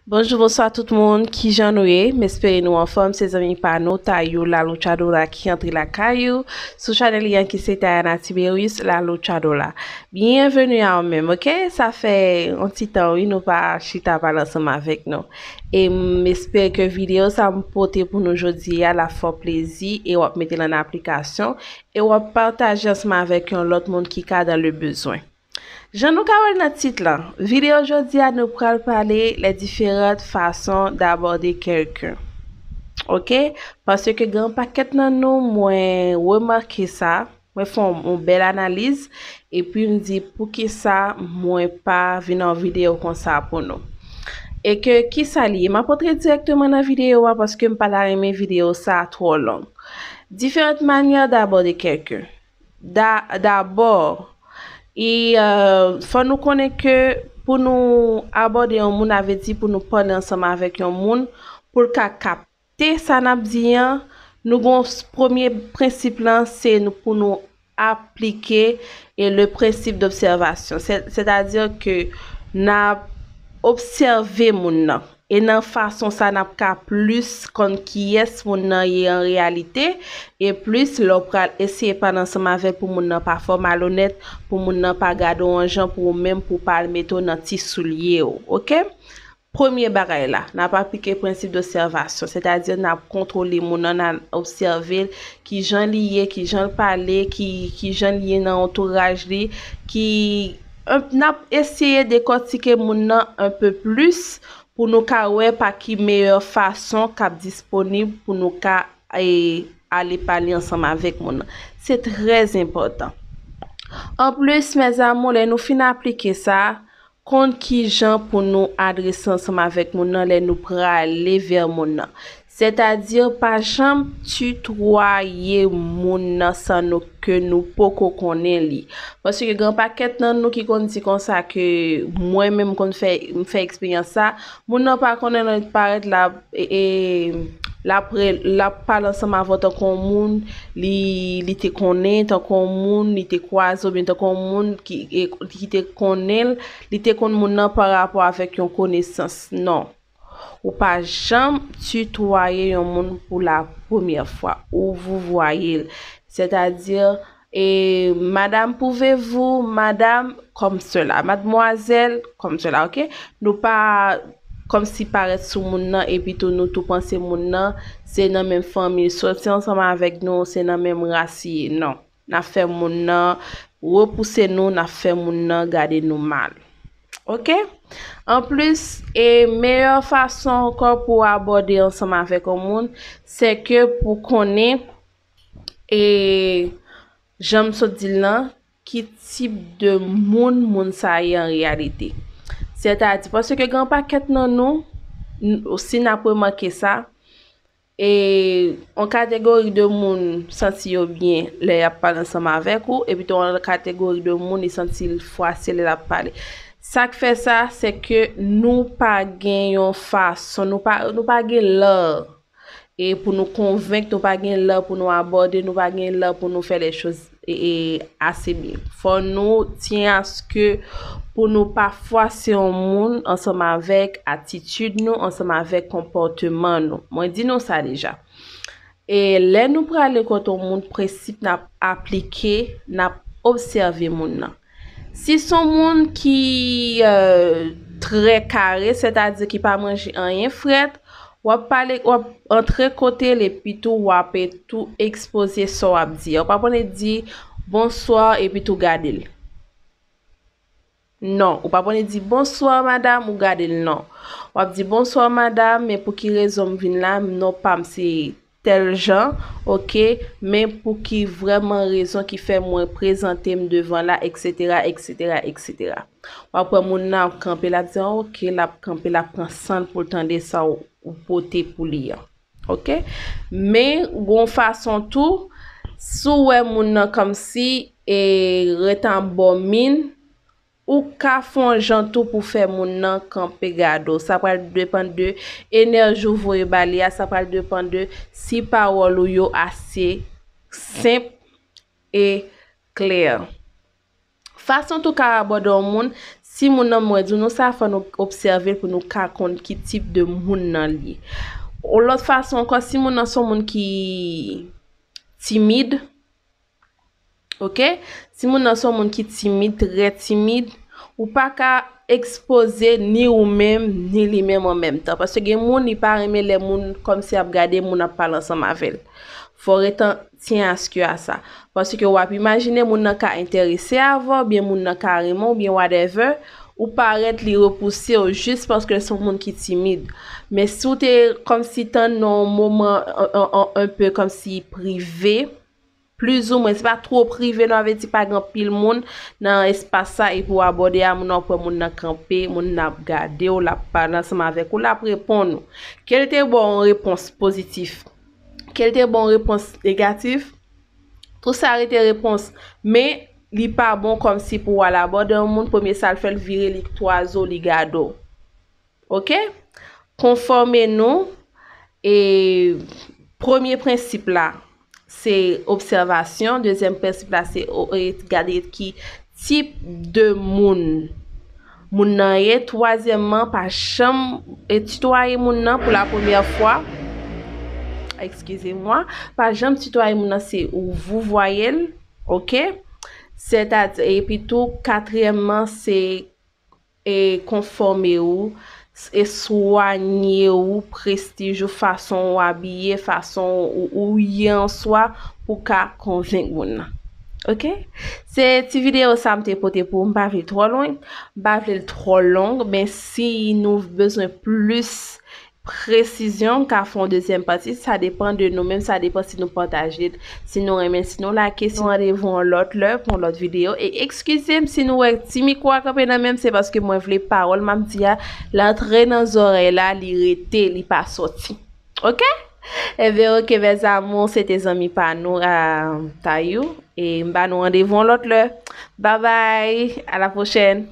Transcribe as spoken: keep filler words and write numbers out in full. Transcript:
Bonjou, bonswa tout moun, kijan nou ye? M espere nou anfòm, se zanmi pa nou, Tayou La Luchadora ki antre lakay ou sou chanèl li an ki se Tayana Tiberius La Luchadora. Byenveni a ou menm, oke? Sa fè yon ti tan, wi, nou pa chita pale ansanm avèk nou. E m espere ke videyo sa m pote pou nou jodi a l ap fè w plezi e w ap mete l an aplikasyon e w ap pataje ansanm avèk yon lòt moun ki ka dans le besoin. Jan nou ka wè l nan tit lan, videyo jodi a nou pral pale les différentes façons d'aborder quelqu'un. Oke? Paske gen yon pakèt nan nou, mwen remake sa, mwen fè yon, yon bèl analiz, epi m di poukisa mwen pa vin an videyo konsa pou nou. E ke kisa li ye? M ap antre dirèkteman nan videyo a paske m pa ta renmen videyo sa twò long. Différentes manières d'aborder quelqu'un. Da, dabò, e, euh, fò nou konnen ke pou nou abòde yon moun, avè di pou nou pale ansanm avèk yon moun, pou l ka kapte sa n ap di an, nou gon s- premye prensip lan, se nou, pou nou aplike e le principe d'observation. Sè- sètadi ke n ap obsève moun nan. E nan fason sa, n ap ka plis konn kiyès moun nan ye an reyalite, e plis lè w pral eseye pale ansanm avè l pou moun nan pa fè w malonèt, pou moun nan pa gade w yon jan, pou ou menm pou w pa al mete w nan ti soulye w, oke? Premye bagay la, n ap aplike prensip d'obsèvasyon, sètadi n ap kontwole moun nan, n ap obsève l, kijan li ye, kijan l pale, ki, kijan li ye nan antouraj li, ki, n ap eseye dekòtike moun nan un peu plus, pou nou ka wè pa ki meyè fason k ap disponib pou nou ka, e, ale pale ansanm avèk moun nan. Se trè enpòtan. Anplis, mes amours, lè nou fin aplike sa, konn kijan pou nou adrese ansanm avèk moun nan lè nou prale vè moun nan. Sètadi, pa janm titwaye moun nan san nou, ke nou poko konnen li. Paske gen yon pakèt nan nou ki konn di konsa ke mwen menm konn fè, m fè eksperyans sa, moun nan pa konnen lè l parèt l ap, e, e, l ap re- l ap pale ansanm avè w tankou yon moun li, li te konnen, tankou yon moun li te kwaze oubyen tankou yon moun ki, e, ki te konnen l, li te konn moun nan pa rapò avèk yon konesans. Non. Ou pa janm titwaye yon moun pou la premyè fwa. Ou vouvoye l. Sètadi, e, madam, pouvevou, madam, kòmsela, madmwazèl, kòmsela, oke? Nou pa kòmsi parèt sou moun nan, epi tou nou tou panse moun nan se nan menm fanmi l soti ansanm avèk nou, se nan menm ras li ye. Non. N ap fè moun nan repouse nou, n ap fè moun nan gade nou mal. Oke? Anplis, e meyè fason ankò pou w abòde ansanm avèk yon moun, se ke pou konnen, e jan m sot di l lan, ki tip de moun moun sa ye an reyalite. Sètadi, paske gen yon pakèt nan nou, n- si n ap remake sa, e yon kategori de moun santi yo byen lè y ap pale ansanm avèk ou, epi tou yon lòt kategori de moun li santi l fwase lè l ap pale. Sa k fè sa, se ke nou pa gen yon fason, nou pa, nou pa gen lan e pou nou konvenk, nou pa gen lan pou nou abòde, nou pa gen lan pou nou fè lè choz e, e, ase byen. Fò nou tyen aske pou nou pa fwase yon moun ansanm avèk atitid nou, ansanm avèk konpòteman nou. Mwen di nou sa deja. E lè nou prale kote yon moun, prensip n ap aplike, n ap obsève moun nan. Si s on moun ki, euh, trè kare, sètadi ki pa manje anyen frèt, w ap pale, w ap antre kote l, epi tou w ap tou ekspoze sa w ap di a. Ou pa konn di bonswa epi tou gade l. Non, ou pa konn di bonswa madam, ou gade l, non. W ap di bonswa madam, men pou ki rezon m vin la, non pa m se tèl jan, oke, men pou ki vrèman rezon ki fè mwen prezante m devan la, etsetera, etsetera, etsetera. W ap wè moun nan ap kanpe, l ap di, oke, l ap kanpe, l ap pran san l pou l tande sa w, ou pote pou li an. Oke? Men, gon fason tou, si w wè moun nan kòmsi, e, ret anbò min, ou ka fè yon jan tou pou fè moun nan kanpe gade w. Sa pral depann de enèji w voye ba li a, sa pral depann de si pawòl ou yo ase senp e klè. Fason tou ka abòde yon moun, Si moun nan, mwen di nou sa, fò nou obsève l pou nou ka konn ki tip de moun nan li ye. Yon lòt fason ankò, si moun nan se yon moun ki timid, ok? Si moun nan se yon moun ki timid, trè timid, ou pa ka ekspoze ni ou menm, ni li menm an menm tan. Paske gen moun, li pa renmen lè moun kòmsi ap gade moun ap pale ansanm avè l. Fò w ret an, tyen aske a sa. Paske w ap imajine moun nan ka enterese avè w, oubyen moun nan ka renmen w, oubyen whatever, ou parèt li repouse w jis paske l se yon moun ki timid. Men si w te kòmsi tann nan yon moman, an, an, an, un peu kòmsi prive, plizoumwen, se pa twò prive, non, vle di pa gen anpil moun nan espas sa, epi w abòde a, moun nan, w ap wè moun nan kanpe, moun nan ap gade w, l ap pale ansanm avèk ou, l ap reponn ou. Ke l te ba w yon repons pozitif, ke l te ba w yon repons negatif, tou sa rete repons. Men, li pa bon kòmsi pou w al abòde yon moun, premye sa l fè, l vire li twa zo, li gade w. Ok? Konfòme nou. E premye prensip la, se obsèvasyon. Dezyèm prensip la, se o-, e gade ki tip de moun moun nan ye. Twazyèmman, pa janm, e, titwaye moun nan pou la premyè fwa. Excusez-moi. Pa janm titwaye moun nan, se ou vouvoye l, ok? Sètadi, epi tou, katriyèmman, se e konfòme w, e swanye w, prestij ou, fason w abiye, fason ou, ou ye an swa, pou ka konvenk moun nan. Ok? Se ti videyo sa m te pote pou ou, m pa vle l twò long, m pa vle l twò long, men si nou bezwen plis presizyon, m ka fè yon dezyèm pati, sa depann de nou menm, sa depann si nou pataje l, si nou renmen l, si nou like, si nou randevou yon lòt lè pou yon lòt videyo. E eskize m si nou wè ti mikwo a kanpe nan men m, se paske mwen vle pawòl m ap di a, l antre nan zòrèy la, li rete, li pa sòti. Ok? Ebyen, ok, mes amours, se te zanmi pa nou, a, Tayou. E m ba nou randevou yon lòt lè. Babay, a la pwochèn.